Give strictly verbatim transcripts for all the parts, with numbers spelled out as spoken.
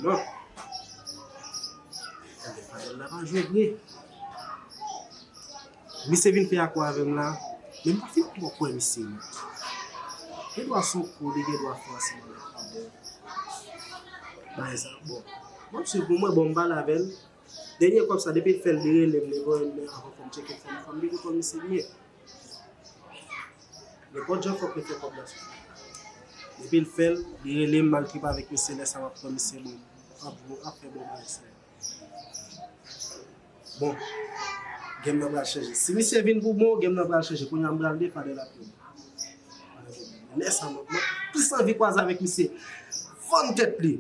Non. Tande, Fadel la pa jwe vre. Misye vin fè akwè avè m la, men m pa fin twò kwè misye non. Gen dwa se yon kou li gen dwa fè ansanm avèk Fadel. Bagay sa, bon. M ap swiv pou mwen, bon, m pale avè l. Dènye kòb sa, depi l fè l, li rele m, li voye m, men avan fò m tcheke fò m, fò m gen kote misye ye. Nenpòt jan fòk li fè kòb la sou. Depi l fè l, li rele m, m al tripe avèk misye, lè sa m ap pran misye bon. Ap bon, ap fè bon bagay sa. Bon, game nan pral chanje. Si misye vin pou bon, game nan pral chanje. Kounye a m pral de Fadel ap pran. Lè sa m, m ap plis anvi kwaze avèk misye. Vann tèt li.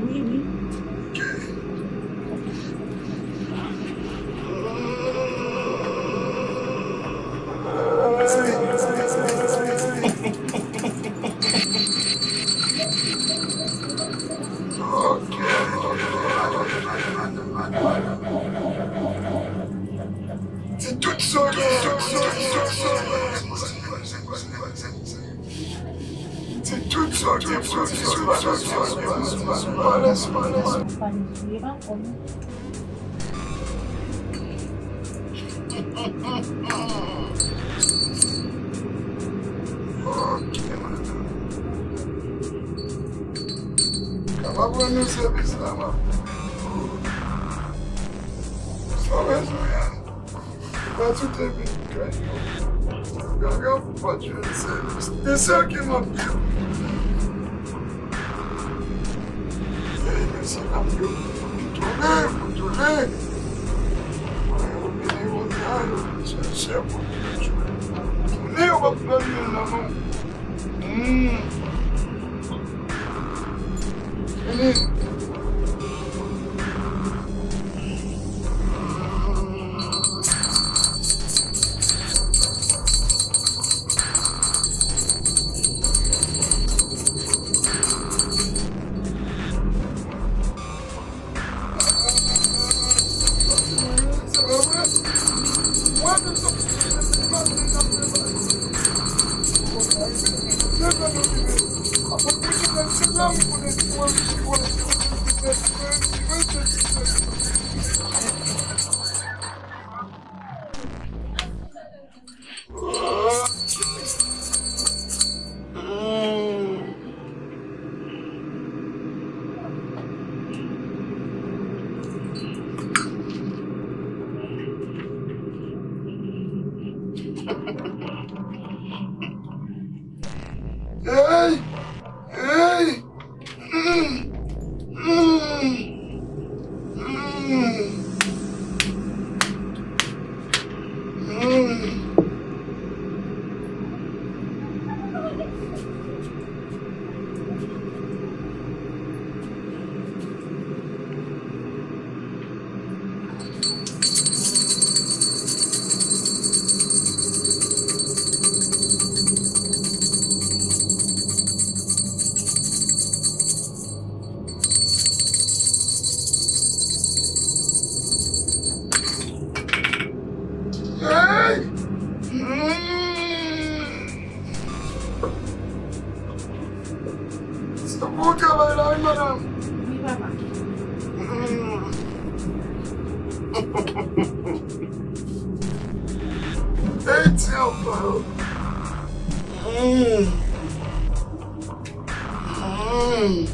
Wi, wi. Di tout sa w gen. Di tout sa w gen pou w di sou pa lèse, pa lèse. Ok, madanm. Kapab rann nou sèvis la, ma. Sa w bezwen an? Pa tou te vin kay yo. Gaga pou pa jwenn sèvis. Se sèl ke m ap di w. Ey, mesye dam yo, pou tounen, pou tounen. Mwen, yo vini kounye a, yo vin chèche pou tounen. Tounen, yo p ap pèdi nan men w. Hmm. Fini. Hey! Hey! Ey, ti anfan yo. Hmm. Hmm.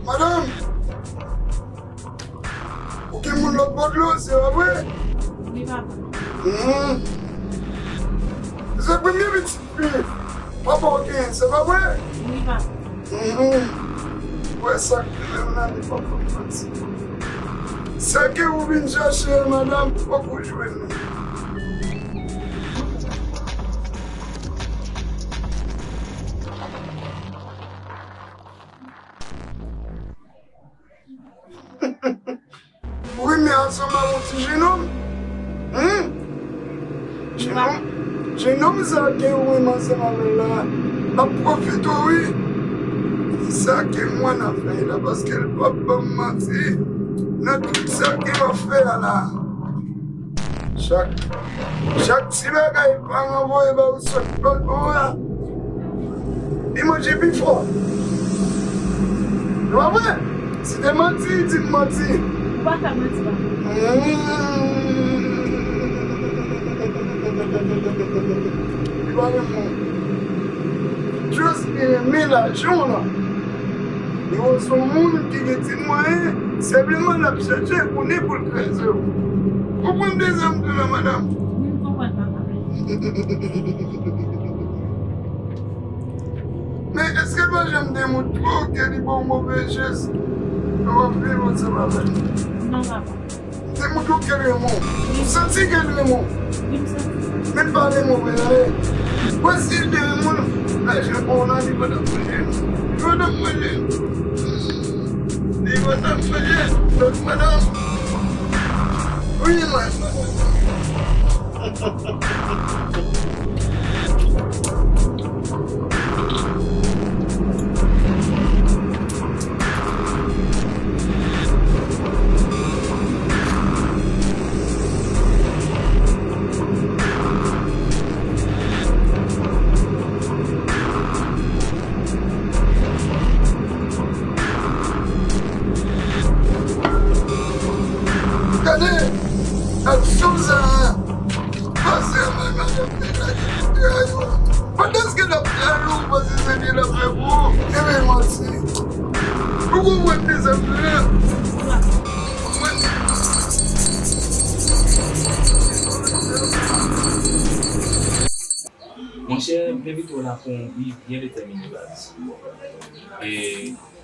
Madanm, ou gen moun lòt bò dlo, se pa vre? Wi, papa. Mhm. Se premye pitit fi papa w genyen, se pa vre? Wi, papa. Mhm. Ou wè sa k gen menm nan li, papa m manti. Sa ke ou vin chache a, madanm, fòk ou jwenn li. Ou renmen ansanm ak yon ti jenòm? Hum? Jenòm, jenòm sa ke ou renmen ansanm avè l la, l ap pwofite w, wi. Se sa ke mwen nan fè la, paske l p ap ban m manti nan tout sa ke m ap fè a la. Chak, chak ti bagay paran voye ba ou sot lòt bò a, li manje pi fò. Se pa vre? Si te manti, di m manti. Ou pa ka manti, papa. Hmm. Li pa renmen w. Just li renmen lajan w lan. Li wè w se yon moun ki gen ti mwayen, senpleman l ap chèche konnen pou l kraze w. Konprann de sa m di w la, madanm? Wi, m konprann, papa. Men èske l pa janm demontre w ke li ba w move jès lè w ap viv ansanm avè l? Non, papa. Demontre w ke l renmen w. Ou santi ke l renmen w. Wi, m santi sa. Men l pa renmen w vre, non. Wè si l te renmen w, lajan pa w la, li pa t ap manje l. Li pa t ap manje l. Li pa t ap manje l. Donk, madanm. Wi, mwen. Gade! Gad sou sa a! Pase a, mwen, mwen, mwen, mwen, mwen, pandan ke l ap trayi w, ou panse se byen l ap fè pou ou? Ebyen, manti. Ou konprann de sa m di la? Monchè, m envite w la pou yon bi byen detèmine, baz. E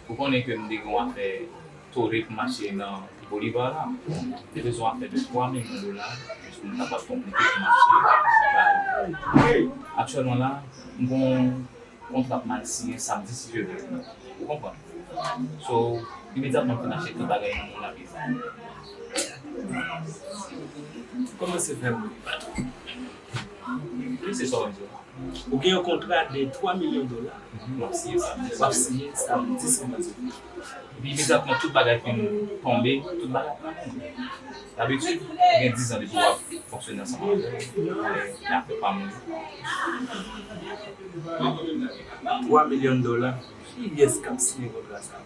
ou konnen ke m te gen yon afè tore pou mache nan Bolivar la. M te bezwen afè de twa milyon dola, jis pou m kapab konplete pou mache la. Aktyèlman la, m gon kontra pou m al siyen samdi, si Dye vle. Ou konprann? So, imedyatman m fin achte tout bagay nan moun la, kòmanse fè m ri, patwon. Wi, se sa w di. Ou gen yon kontra de twa milyon dola. Mhm. W ap siyen samdi. W ap siyen samdi sou Matifi. Epi imedyatman tout bagay fin tonbe, tout bagay ap nan men w. Dabitid, ou gen diz an depi w ap fonksyone ansanm avè l. Men afè pa moun. Twa milyon dola. Kiyès k ap siyen kontra sa a?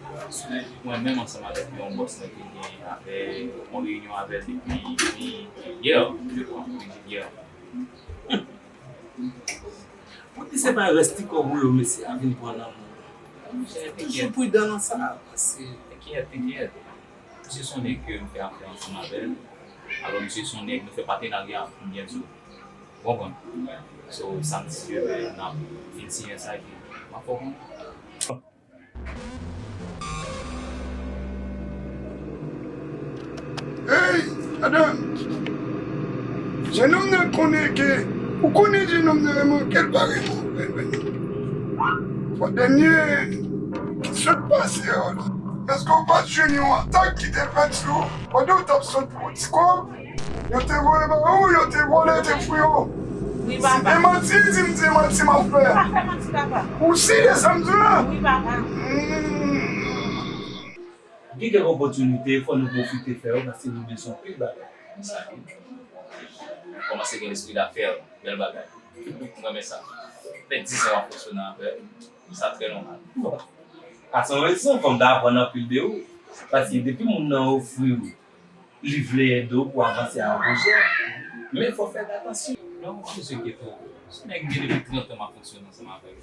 Mwen menm ansanm avèk yon bòs mwen ki gen afè, yon reyinyon avè l depi, depi yè, je crois, depi yè. Pou di se pa rès ti kòb ou yo mesye a vin pran nan men w. Toujou pridan nan sa, paske... Tenkèt, tenkèt. Misye se yon nèg ke m fè afè ansanm avè l. Alò, misye se yon nèg, nou fè patenarya, pou m byen di w. Ou konprann? So, samdi, si Dye vle, n ap fin siyen sa, epi m ap fè w konnen. Hey, madanm! Jennonm nan konnen ke, ou konnen jennonm nan renmen w, ke l pa renmen w vre, vre. Fò dènye ki sot pase a la. Èske w pa t jwenn yon atak ki te fèt sou ou pandan w t ap sot pou ti kòb? Yo te voye ba ou, yo te vòlè, te fouye w. Wi, papa. Se manti, di m se manti m ap fè. M pa fè manti, papa. Ou serye sa m di w la? Wi, papa. Hmm. Gen kèk opòtinite, fò nou pwofite fè yo, paske nou bezwen anpil bagay. Sa, wi. Kòmanse gen lespri dafè, bèl bagay. M renmen sa. Fè dizan w ap fonksyone avè l. Sa trè nòmal. Bon, pa san rezon, fò m ta aprann anpil de ou. Paske depi moun nan ofri w, li vle ede w pou avanse a yon pwojè, men fò w fè atansyon. Non, pa bezwen enkyete w. Se nèg m ye depi trant an m ap fonksyone ansanm avè l.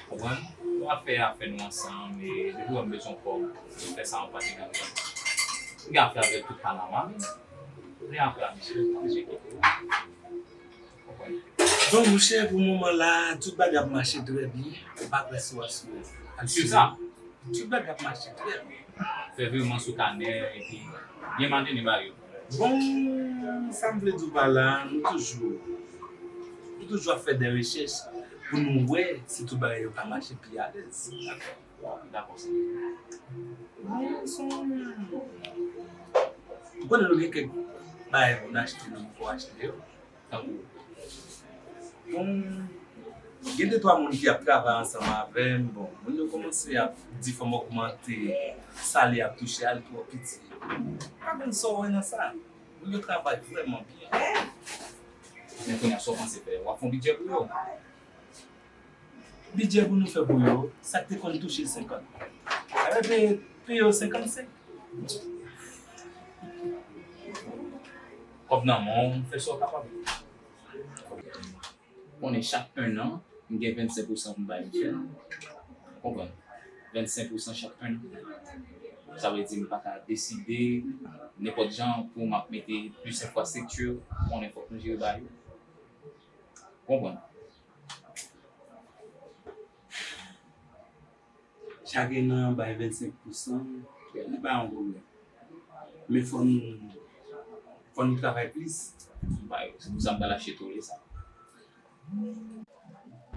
Konprann? Nou ap fè afè nou ansanm, e depi w wè m bezwen kòb, m fè sa yon patnè avè m. M gen afè avè tout Panama, wi. M gen afè a misye, pa bezwen enkyete w. Bon, monchè, pou moman la, tout bagay ap mache trè byen. Ou pa kwè si w ap sou. Ki sa? Tout bagay ap mache trè byen. Fè vireman sou kanè, epi byen manene ba yo. Bon, sa m vle di w pa la, nou toujou, nou toujou ap fè de rechèch pou nou wè si tout bagay yo ka mache pi alèz. Dakò, dakò, sa. Bon, se yon, ou konnen nou gen kèk bagay pou n achte, nou poko achte yo. Tankou, bon, gen de twa moun ki ap travay ansanm avè m. Bon, moun yo kòmanse ap di fò m ogmante salè y ap touche a, li twò piti. Pa konn sa w wè nan sa. Moun yo travay vrèman byen. Men kounye a, sa w panse fè? W ap fè yon bidjè pou yo? Bidjè pou nou fè pou yo, sa k te konn touche senkant, a peye yo senkannsenk. Kòb nan men w, fè sa w kapab. Konnen chak ennan, m gen vennsenk pousan pou m bay Michel. Konprann? Vennsenk pousan chak ennan. Sa vle di m pa ka deside nenpòt jan pou m ap mete plis enfrastrikti, konnen fòk nou jere bagay yo. Konprann? Chak ennan bay vennsenk pousan, li pa yon pwoblèm. Men fò n, fò n travay plis. Bay, se pou sa m pral achte tole sa.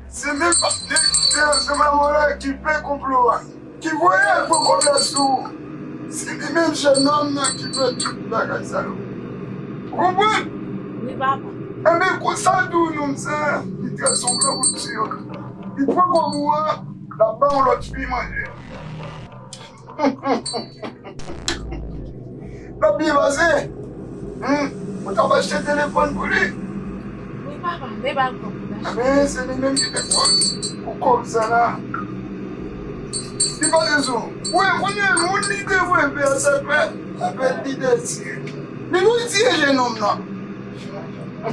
Se menm nèg ki te ansanm avè w la ki fè konplo a, ki voye al pran kòb la sou ou. Se li menm jennonm nan ki fè tout bagay sa yo. Ou konprann? Wi, papa. Enben, konsa tou, nonm sa, li trase yon gran kout pye. Li pran kòb ou a, l ap ba yon lòt fi manje. L ap byen pase. Hmm, ou t ap achte telefòn pou li. Wi, papa, m te ba l kòb pou l achte. Enben, se li menm ki te koz pou kòb sa la. Li pase sou ou. Wi, kounye a, moun li te vle fè a, sa fè, apèl li te tire. Li vle tire jennonm nan. Hmm.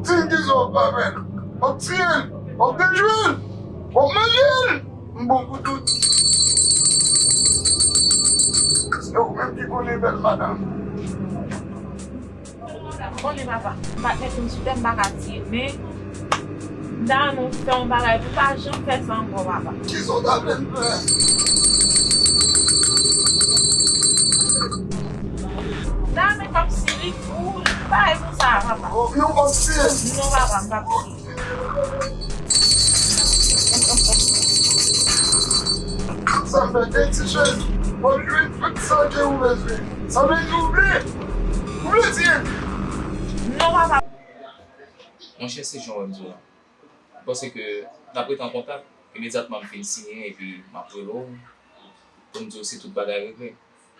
Di m kisa w ap fè. W ap tiye l, w ap dejwe l, w ap manje l. M bon pou tout. Se ou menm ki konnen, bèl madanm. Konnen papa, m pa t mete m sou tè, m pa ka di, men m ta renmen w fè yon bagay pou w pa janm fè sa ankò, papa. Kisa w ta vle m fè? M ta renmen kòmsi li fou, li pa e pou sa, papa. Oh, men w pap tiye. Non, papa, m pap tiye. Sa fè de ti chèz, w ap jwenn tout sa ke ou bezwen. Sa vle di ou vle, ou vle tiye. Non, papa. Monchè, se jan w wè m di w la. M panse ke n ap rete an kontak. Imedyatman m fin siyen, epi m ap rele w pou m di w si tout bagay regle,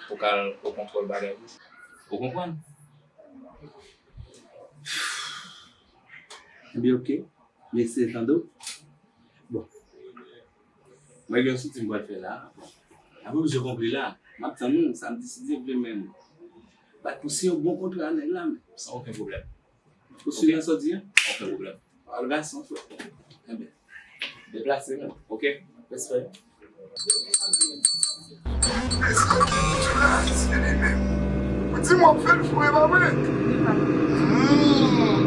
pou w ka al o kontwòl bagay yo. Ou konprann? Ebyen, oke. M eseye tande w. Bon. Mwen gen yon soti m pral fè la. Bon. Apre misye konpli la, m ap tann ou, sa m deside vle menm. Bat pou siyen yon bon kontra nèg la, men. San okenn pwoblèm. Ou sou nan sòti, en? Okenn pwoblèm. Al gason, frè. Enben, deplase, men. Oke. Respè. Ou di m w ap fè l fou, e pa vre? Hmm.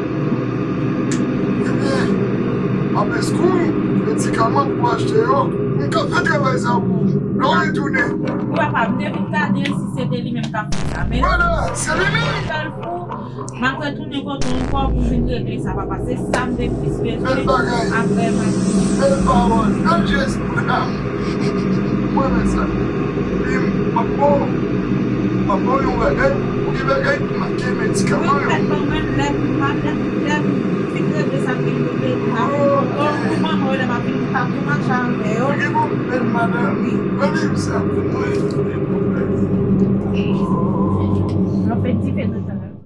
Ebyen, m ap eskri w medikaman pou w achte yo. M ka fè travay sa pou ou. Lè w retounen. Wi, papa, m te vin gade si se te li menm k ap fè sa, men... Vwala, se li menm. Fè l fou. M ap retounen kote w ankò pou m vin regle sa, papa. Se sa m te plis bezwen. Bèl bagay. Apre m ap... Bèl pawòl, bèl jès, madam. Mwen renmen sa. Epi m ap ba w M ap ba w yon bagay, ou gen bagay pou make medikaman yo. Wi, ou fèt ban mwen lè m lè m lè m fin regle sa m gen regle. Ou manman yo lè m ap vin m t ap tou mache avè yo. Ou gen bon bèl madanm. Wi. Mwen menm sa pou mwen.